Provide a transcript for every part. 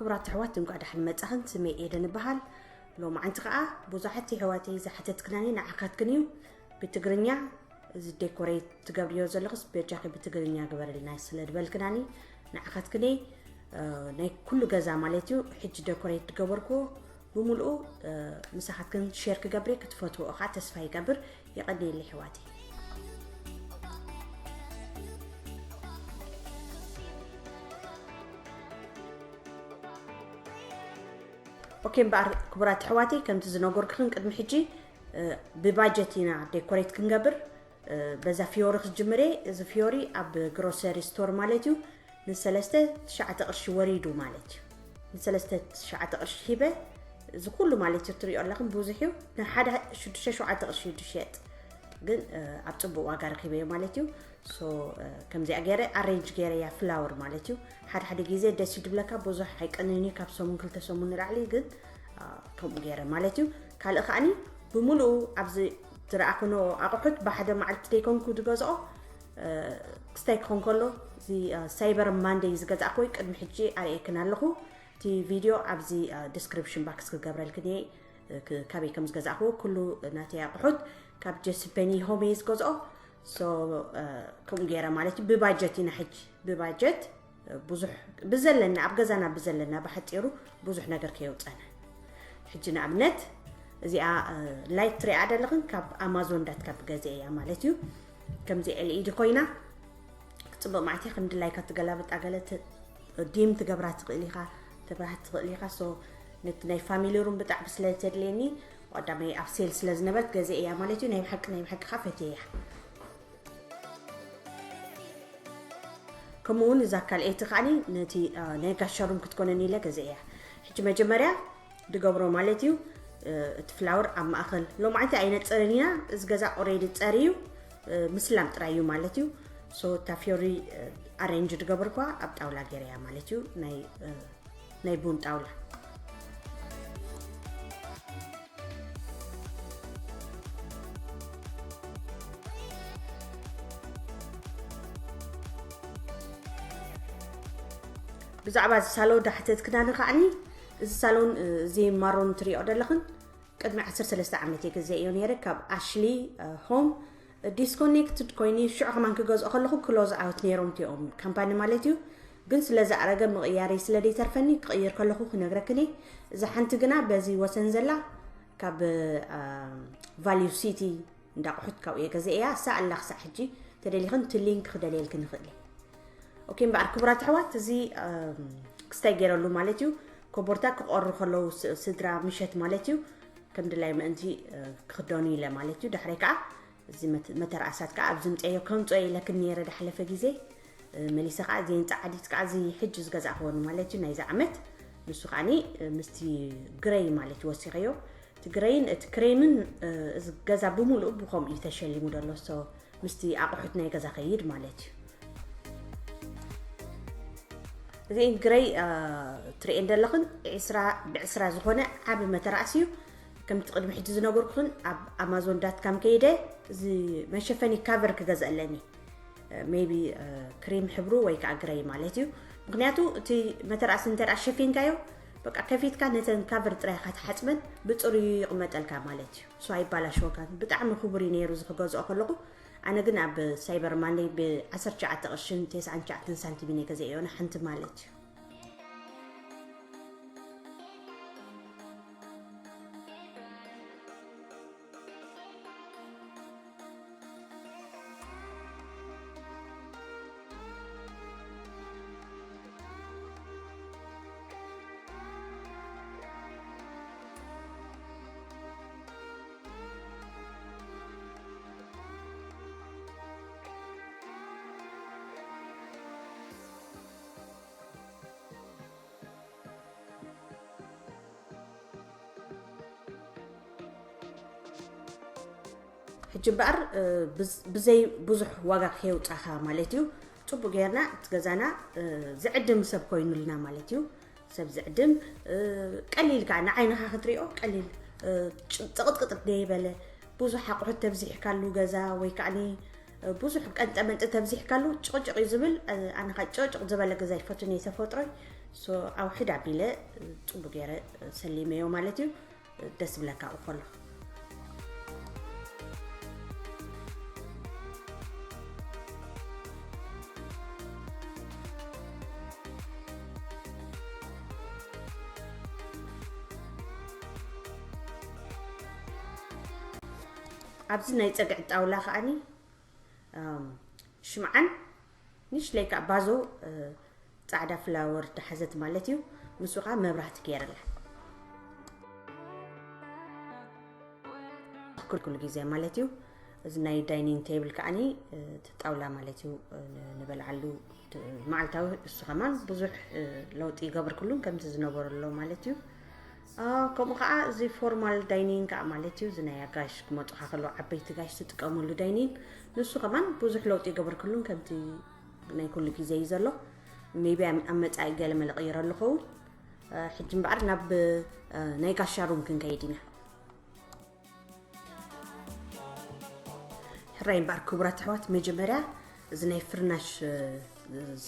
ክቡራት ኣሕዋት፣ እንኳዕ ደሓን መጻኽን። ስመይ ኤደን እበሃል። ሎማዓንቲ ከኣ ብዙሓት ኣሕዋተይ ዝሓተትክናኒ ንዓኻትክን እዩ። ብትግርኛ እዚ ዴኮሬት ትገብርዮ ዘለኽስ በጃኺ ብትግርኛ ግበርልና ስለ ዝበልክናኒ ንዓኻትክን እየ። እ፣ ናይ ኩሉ ገዛ ማለት እዩ። ሕጂ ዴኮሬት ዝገበርኩዎ ብምልኡ፣ እ፣ ምሳኻትክን ሼር ክገብር እየ። ክትፈትዎ እኻ ተስፋ ይገብር። የቐንየለይ ኣሕዋተይ። ኦኬ፣ እምበኣር ክቡራት ኣሕዋተይ፣ ከምቲ ዝነገርኩኽን ቅድሚ ሕጂ፣ እ፣ ብባጀት ኢና ዴኮሬት ክንገብር። እ፣ በዛ ፊዮሪ ክጅምር እየ። እዚ ፊዮሪ ኣብ ግሮሰሪ ስቶር ማለት እዩ፣ ንሰለስተ ትሽዓተ ቅርሺ ወሪዱ ማለት እዩ። ንሰለስተ ትሽዓተ ቅርሺ ሂበ፣ እዚ ኩሉ ማለት እዩ፣ ትሪኦ ኣለኽን ብዙሕ እዩ። ንሓደ ሽዱሽተ ሸውዓተ ቅርሺ እዩ ዝሸየጥ፣ ግን፣ እ፣ ኣብ ጽቡቕ ዋጋ ረኺበዮ ማለት እዩ። ሶ፣ እ፣ ከምዚኣ ገይረ ኣሬንጅ ገይረ እያ ፍላወር ማለት እዩ። ሓደ ሓደ ግዜ ደስ እዩ ድብለካ፣ ብዙሕ ኣይቀንን እዩ፣ ካብ ሰሙን ክልተ ሰሙን ንላዕሊ፣ ግን፣ እ፣ ከምኡ ገይረ ማለት እዩ። ካልእ ከኣኒ ብምሉኡ ኣብዚ ዝረኣኹኖ ኣቑሑት ብሓደ መዓልቲ ዘይኮንኩ ዝገዝኦ፣ እ፣ ክስታይ ክኾን ከሎ፣ እዚ፣ እ፣ ሳይበር ማንደይ ዝገዛእኩዎ ቅድሚ ሕጂ ኣርእየክን ኣለኹ። እቲ ቪድዮ ኣብዚ፣ እ፣ ዲስክሪፕሽን ባክስ ክገብረልክን እየ፣ እ፣ ክ-፣ ካበይ ከም ዝገዛእኩዎ ኩሉ ናተይ ኣቑሑት ካብ ጀስፐኒ ሆም እየ ዝገዝኦ። ሶ፣ እ፣ ከምኡ ገይረ ማለት እዩ። ብባጀት ኢና ሕጂ፣ ብባጀት፣ እ፣ ብዙሕ ብዘለና፣ ኣብ ገዛና ብዘለና ብሓፂሩ ብዙሕ ነገር ከየውፀና። ሕጂ ንኣብነት እዚኣ፣ እ፣ ላይት ትሪኣ ዘለኽን ካብ ኣማዞን ዳት ካም ገዚአ እያ ማለት እዩ። ከምዚ ኤልኢዲ ኮይና ክጽብቕ ማዕት እያ፣ ከም ድላይካ ትገላብጣ፣ ገለ ት-፣ ዲም ትገብራ ትኽእል ኢኻ፣ ትብራህ ትኽእል ኢኻ። ሶ ነቲ ናይ ፋሚሊ ሩም ብጣዕሚ ስለ ተድልየኒ፣ ቀዳማይ ኣብ ሴል ስለ ዝነበርት ገዚአ እያ ማለት እዩ። ናይ ብሓቂ፣ ናይ ብሓቂ ኸዓ ፈትየ እያ። ከምኡ እውን እዛ ካልኣይቲ ከዓኒ ነቲ፣ እ፣ ናይ ጋሻ ሩም ክትኮነኒ ኢለ ገዚአ እያ። ሕጂ መጀመርያ ድገብሮ ማለት እዩ፣ እ፣ እቲ ፍላወር ኣብ ማእኸል። ሎማዓንቲ ኣይነፅርን ኢና፣ እዚ ገዛ ኦሬዲ ፀርዩ፣ እ፣ ምስላም ጥራይ እዩ ማለት እዩ። ሶ እታ ፊዮሪ፣ እ፣ ኣሬንጅ ድገብርኳ ኣብ ጣውላ ገይረያ ማለት እዩ፣ ናይ፣ እ፣ ናይ ቡን ጣውላ። ብዛዕባ እዚ ሳሎን ዳሕተት ክዳን ከዓኒ፣ እዚ ሳሎን፣ እ፣ እዚ ማሮን ትሪኦ ዘለኽን ቅድሚ ዓሰርተ ሰለስተ ዓመት እየ ገዚአ እዮ ነይረ ካብ ኣሽሊ፣ እ፣ ሆም። ዲስኮኔክትድ ኮይኑ ሽዑ ከማን ክገዝኦ ከለኹ ክሎዝ ኣውት ነይሮም እቲኦም ካምፓኒ ማለት እዩ። ግን ስለ ዝኣረገ ምቕያረይ ስለ ዘይተርፈኒ ክቕይር ከለኹ ክነግረክን እየ። እዛ ሓንቲ ግና በዚ ወሰን ዘላ ካብ፣ እ፣ ቫልዩ ሲቲ እንዳቑሑት ካብኡ እየ ገዚአ እያ። እሳ ኣላ ክሳዕ ሕጂ ተደሊኽን እቲ ሊንክ ክደልየልክን ይኽእል እየ። ኦኬ፣ እምበኣር ክቡራት ኣሕዋት፣ እዚ፣ እም፣ ክስታይ ገይረሉ ማለት እዩ። ኮቦርታ ክቐሩ ከለዉ ስ-፣ ስድራ ምሸት ማለት እዩ። ከም ድላይ ምእንቲ፣ እ፣ ክኽደኑ ኢለ ማለት እዩ። ዳሕራይ ከዓ እዚ መት-፣ መተርኣሳት ከዓ ኣብዚ ምፅአዮ ከምፅኦ ኢለክን ነይረ ዳሕለፈ ግዜ። እ፣ መሊሰ ከዓ እዚአን ፃዓዲት ከዓ እዚ ሕጂ ዝገዛእኽወን ማለት እዩ ናይዚ ዓመት። ንሱ ከዓኒ፣ እ፣ ምስቲ ግረይ ማለት እዩ ወሲኸዮ። እቲ ግረይን እቲ ክሬምን፣ እ፣ እዚ ገዛ ብምሉኡ ብኸምኡ እዩ ተሸሊሙ ዘሎ። ሶ ምስቲ ኣቑሑት ናይ ገዛ ኸይድ ማለት እዩ። እዚ ግረይ፣ እ፣ ትርእየን ዘለኽን ዕስራ ብዕስራ ዝኾነ ዓቢ መተርኣስ እዩ። ከምቲ ቅድሚ ሕጂ ዝነገርኩኽን ኣብ ኣማዞን ዳት ካም ከይደ እዚ መሸፈኒ ካቨር ክገዝእ ኣለኒ። እ፣ ሜቢ፣ እ፣ ክሪም ሕብሩ ወይ ከዓ ግረይ ማለት እዩ። ምኽንያቱ እቲ መተርኣስ እንተ ደኣ ሸፊንካዮ፣ በቃ ከፊትካ ነተን ካቨር ጥራይ ኢኻ ትሓጽበን፣ ብጽሩዩ ይቕመጠልካ ማለት እዩ። ሶ ኣይባላሸወካን። ብጣዕሚ ክቡር እዩ ነይሩ እዚ ክገዝኦ ከለኹ። ኣነ ግን ኣብ ሳይበር ማንደይ ብ ዓሰርተ ትሽዓተ ቅርሽን ተስዓን ትሽዓተን ሳንቲምን እየ ገዚአዮ፣ ንሓንቲ ማለት እዩ። ሕጂ እምበኣር፣ እ፣ ብዝ-፣ ብዘይ ብዙሕ ዋጋ ከየውጻኻ ማለት እዩ፣ ጽቡቅ ጌርና እቲ ገዛና፣ እ፣ ዝዕድም ሰብ ኮይኑልና ማለት እዩ። ሰብ ዝዕድም፣ እ፣ ቀሊል ከኣ ንዓይንኻ ክትሪኦ ቀሊል፣ እ፣ ጭ-፣ ጽቕጥቅጥ ደይበለ፣ ብዙሕ ኣቑሑት ተብዚሕካሉ ገዛ ወይ ከኣኒ፣ እ፣ ብዙሕ ቀንጠመንጢ ተብዚሕካሉ ጭቕጭቕ እዩ ዝብል። እ፣ ኣነ ኸኣ ጭቕጭቕ ዝበለ ገዛ ይፈቱን እየ ተፈጥሮይ። So ኣውሕድ ኣቢለ ጽቡቅ ገይረ ሰሊመዮ ማለት እዩ። ደስ ብለካ ኣብኡ ከሎ። ኣብዚ ናይ ጸግዒ ጣውላ ከዓኒ ሽምዓን ንሽለይ ከዓ ባዞ ፃዕዳ ፍላወር ድሓዘት ማለት እዩ። ምስኡ ከዓ መብራህቲ ገይረላ ኩልኩል ግዜ ማለት እዩ። እዚ ናይ ዳይኒንግ ቴብል ከዓኒ እቲ ጣውላ ማለት እዩ። ንበልዓሉ መዓልታዊ እሱ ከማን ብዙሕ ለውጢ ይገብርክሉን ከምቲ ዝነበረሎ ማለት እዩ። ከምኡ ከዓ እዚ ፎርማል ዳይኒንግ ከዓ ማለት እዩ። እዚ ናይ ኣጋሽ ክመፁካ ከለዉ ዓበይቲ ጋሽ ዝጥቀመሉ ዳይኒንግ ንሱ ከማን ብዙሕ ለውጢ ይገብርክሉን ከምቲ ናይ ኩሉ ግዜ እዩ ዘሎ። ሜቢ ኣብ መፃኢ ገለ መለ ቀይረሉ ኸውን። ሕጂ እምበኣር ናብ ናይ ጋሻ ሩም ክንከይድ ኢና። ሕራይ እምበኣር ክቡራት ኣሕዋት፣ መጀመርያ እዚ ናይ ፍርናሽ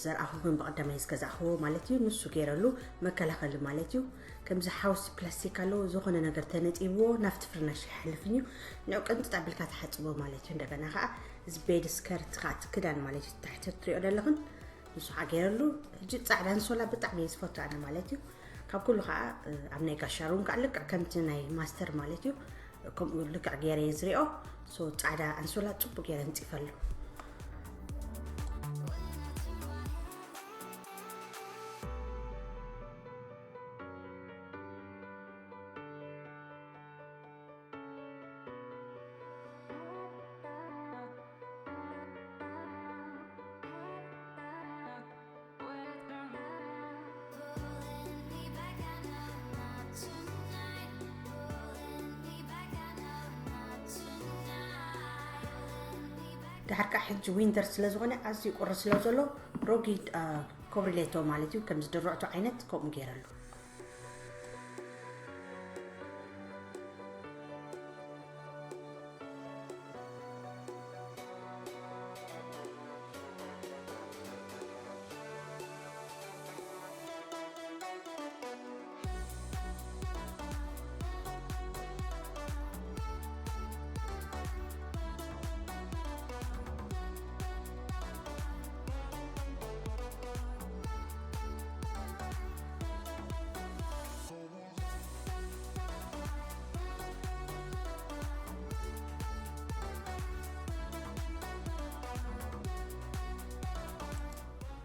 ዘርኣኹኽን ብቐዳማይ ዝገዛእኽዎ ማለት እዩ። ንሱ ገይረሉ መከላኸሊ ማለት እዩ። ከምዚ ሓውሲ ፕላስቲክ ኣለዎ፣ ዝኾነ ነገር ተነጢብዎ ናብቲ ፍርናሽ ይሓልፍን እዩ። ንዑ ቅንጥጥ ኣቢልካ ትሓፅቦ ማለት እዩ። እንደገና ከዓ እዚ ቤድ ስከርት ከዓ እቲ ክዳን ማለት እዩ፣ ታሕቲ ትሪኦ ዘለኽን ንሱ ከዓ ገይረሉ። ሕጂ ፃዕዳ ኣንሶላ ብጣዕሚ እየ ዝፈቱ ኣነ ማለት እዩ። ካብ ኩሉ ከዓ ኣብ ናይ ጋሻ ሩም ከዓ ልክዕ ከምቲ ናይ ማስተር ማለት እዩ። ከምኡ ልክዕ ገይረ እየ ዝሪኦ። ሶ ፃዕዳ ኣንሶላ ፅቡቅ ገይረ ንፂፈሉ። ድሓር ከዓ ሕጂ ዊንተር ስለ ዝኾነ ኣዝዩ ቁሪ ስለ ዘሎ ሮጊድ ኮብሪሌቶ ማለት እዩ። ከም ዝድርዕቶ ዓይነት ከምኡ ገይረሉ።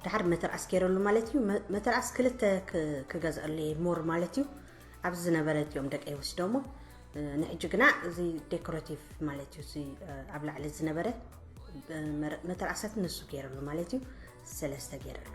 ድሓር መተርኣስ ገይረሉ ማለት እዩ። መተርኣስ ክልተ ክገዝኣሉ እየ ሞር ማለት እዩ። ኣብዚ ዝነበረ እዮም ደቀይ ወስዶሞ። ንሕጂ ግና እዚ ዴኮሬቲቭ ማለት እዩ። እዚ ኣብ ላዕሊ ዝነበረ መተርኣሳት ንሱ ገይረሉ ማለት እዩ። ሰለስተ ገይረሉ።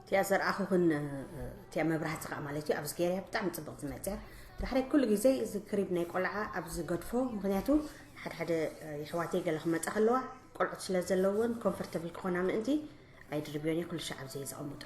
እቲኣ ዘርኣኹኽን እቲኣ መብራህቲ ከዓ ማለት እዩ ኣብዚ ገይረያ ብጣዕሚ ፅብቅ ዝመፅያ። ዳሕረይ ኩሉ ግዜ እዚ ክሪም ናይ ቆልዓ ኣብዚ ገድፎ፣ ምክንያቱ ሓደ ሓደ የሕዋተይ ገለ ክመፃ ከለዋ ቆልዑት ስለ ዘለውን ኮምፈርተብል ክኾና ምእንቲ ኣይድርብዮን እየ ኩሉ ሻዕ ኣብዚ እየ ዘቐምጦ።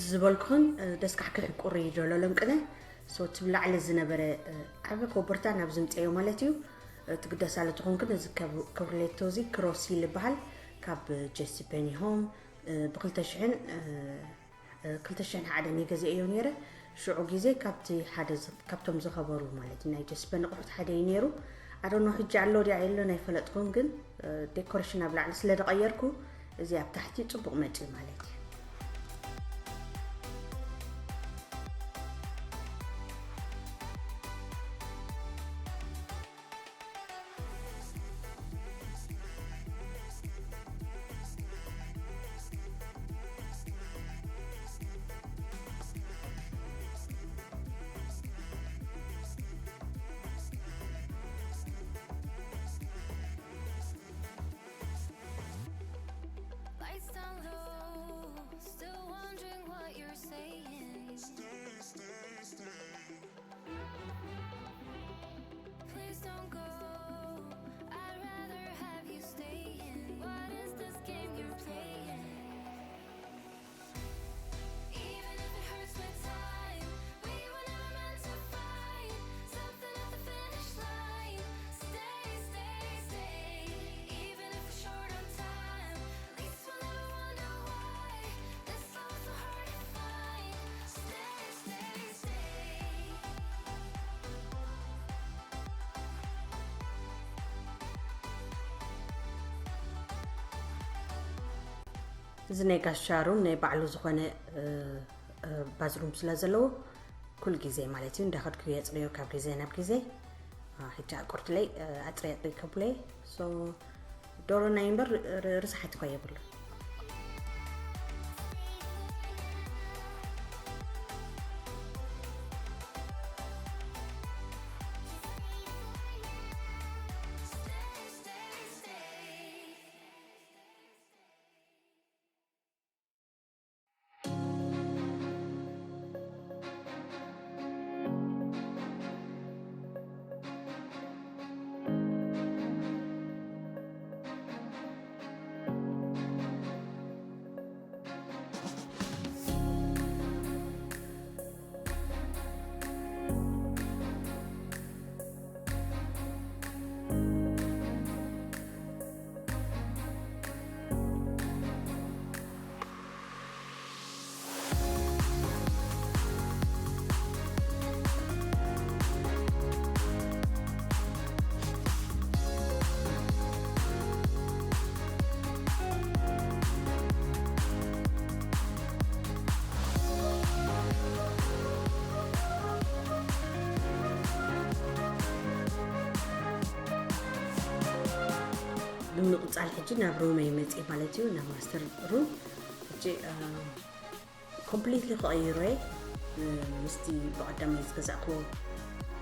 ዝበልኩኽን ደስካሕክሕ ቁሪ ዶሎ ለምቅነ ሶ ትብላዕለ ዝነበረ ዓቢ ኮቦርታ ናብ ዝምፀዮ ማለት እዩ። ትግደሳለ ትኾንክን እዚ ክብርሌቶ እዚ ክሮሲ ዝበሃል ካብ ጀሲ ፔኒ ሆም ብክልተ ሽሕን ክልተ ሽሕን ሓደን ይገዝእዮ ነይረ። ሽዑ ግዜ ካብቲ ሓደ ካብቶም ዝኸበሩ ማለት ናይ ጀስፐ ንቑሑት ሓደ እዩ ነይሩ። ኣዶኖ ሕጂ ኣሎ ድያ የሎን ኣይፈለጥኩን፣ ግን ዴኮሬሽን ኣብ ላዕሊ ስለ ዝቐየርኩ እዚ ኣብ ታሕቲ ጽቡቕ መጺኡ ማለት እዩ። Lights down low. እዚ ናይ ጋሽ ሻሩን ናይ ባዕሉ ዝኾነ ባዝሩም ስለ ዘለዎ ኩል ግዜ ማለት እዩ እንዳኸድኩ የፅርዮ ካብ ግዜ ናብ ግዜ። ሕጂ ኣቁርትለይ ኣፅርየ ከብለይ። ዶሮ ናይ እምበር ርስሓት እኳ የብሉ። ብምቕፃል ሕጂ ናብ ሩመይ መፅእ ማለት እዩ፣ ናብ ማስተር ሩም። ሕጂ ኮምፕሊትሊ ክቕይሮ እየ ምስቲ ብቐዳማይ ዝገዛእክዎ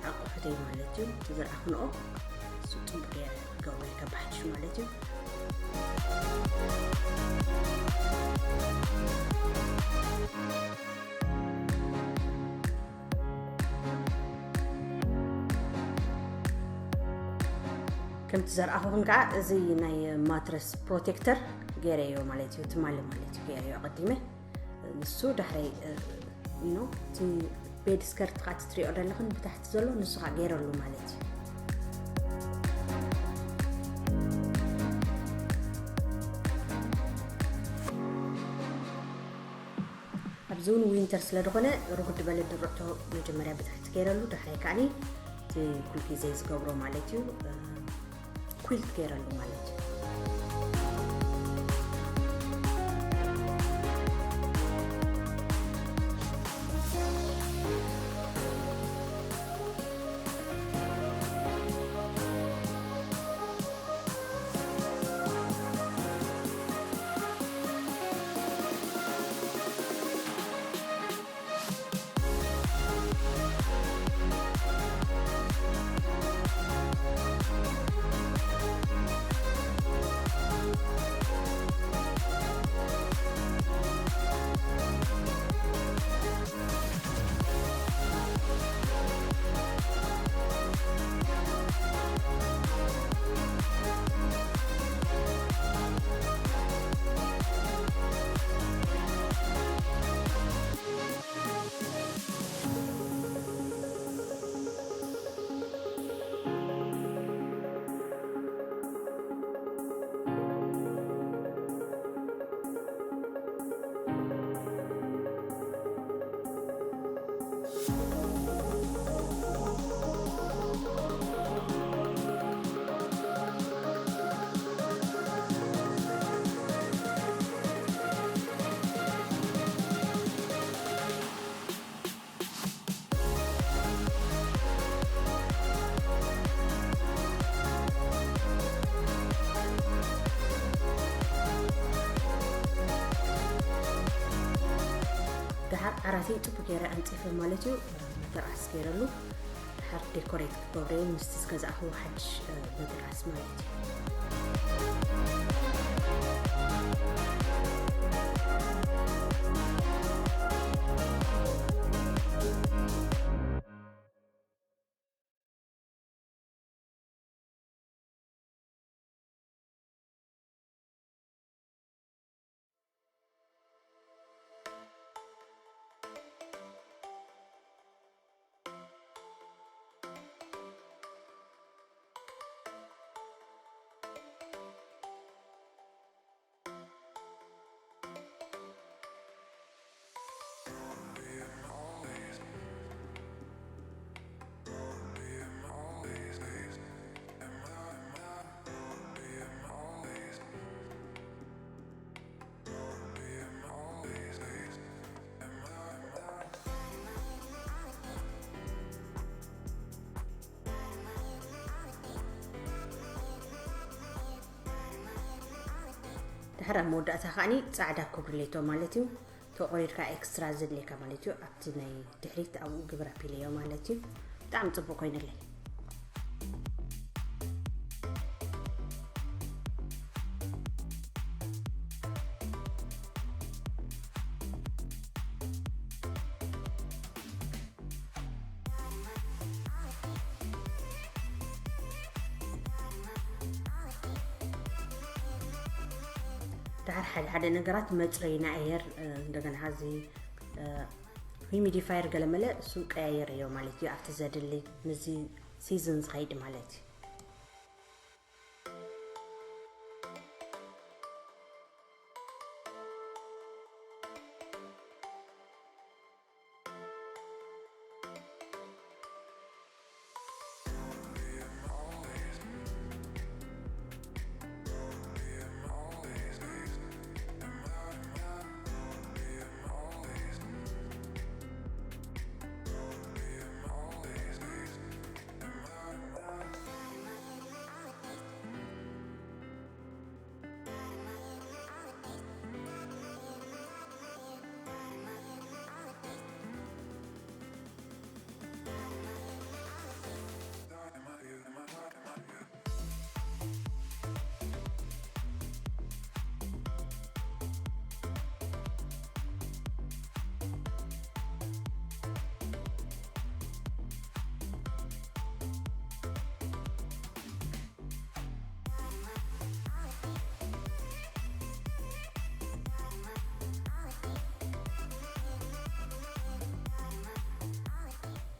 ኣቑሑተይ ማለት እዩ። ዝረኣኽንኦ እሱ ፅቡቅ እየ ክገብሮ እየ ካብ ብሓድሽ ማለት እዩ። ከምቲ ዘርኣኹኹም ከዓ እዚ ናይ ማትረስ ፕሮቴክተር ገይረዮ ማለት እዩ፣ ትማሊ ማለት እዩ ገይረዮ ኣቐዲመ። ንሱ ዳሕረይ ኖ እቲ ቤድ ስከርት ከዓ ትሪኦ ዘለኽን ብታሕቲ ዘሎ ንሱ ከዓ ገይረሉ ማለት እዩ። ኣብዚ እውን ዊንተር ስለ ዝኾነ ርጉድ ዝበለ ድርዕቶ መጀመርያ ብታሕቲ ገይረሉ፣ ዳሕራይ ከዓኒ እቲ ኩል ግዜ ዝገብሮ ማለት እዩ፣ እ፣ ኩልት ገይረሉ ማለት እዩ። ደሓር ዓራተይ ጥቡ ገይረ ኣንፂፈ ማለት እዩ። መተርኣስ ገይረሉ ደሓር ዴኮሬት ክገብረዮ ምስቲ ዝገዛእኽዎ ሓድሽ መተርኣስ ማለት እዩ። ድሕር ኣብ መወዳእታ ከዓኒ ጻዕዳ ክብሪ ሌቶ ማለት እዩ። ተቆሪርካ ኤክስትራ ዘድልየካ ማለት እዩ። ኣብቲ ናይ ድሕሪት ኣብኡ ግብር ኣቢለዮ ማለት እዩ። ብጣዕሚ ጽቡቅ ኮይነለይ። ድሓር ሓደ ሓደ ነገራት መፅረይና ኣየር እንደገና ሀዚ ሂሚዲፋየር ገለመለ እሱ ቀያየር እዮ ማለት እዩ። ኣብቲ ዘድሊ ምስዚ ሲዝን ዝኸይድ ማለት እዩ።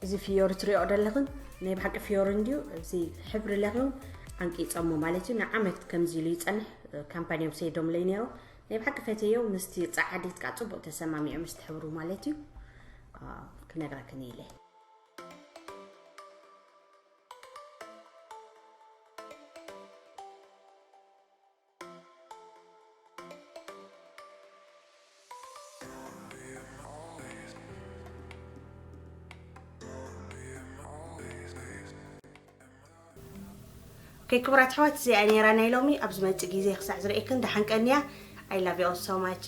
እዚ ፍዮሪ ትሪኦ ደለኽን ናይ ብሓቂ ፍዮሪ እንድዩ። እዚ ሕብሪ ለኽን ኣንቂፀሞ ማለት እዩ። ንዓመት ከምዚ ኢሉ ይፀንሕ። ካምፓኒዮም ሰይዶምለይ ነይሮም። ናይ ብሓቂ ፈተዮ ምስቲ ፃዓዲት ከዓ ፅቡቅ ተሰማሚዑ ምስቲ ሕብሩ ማለት እዩ። ክነግረክን ኢለ። ኦኬ ክቡራት ኣሕዋት፣ እዚኣ ነይራ ናይ ሎሚ። ኣብ ዝመጽእ ግዜ ክሳዕ ዝርእየክን ደሓን ቀንያ። I love you all so much.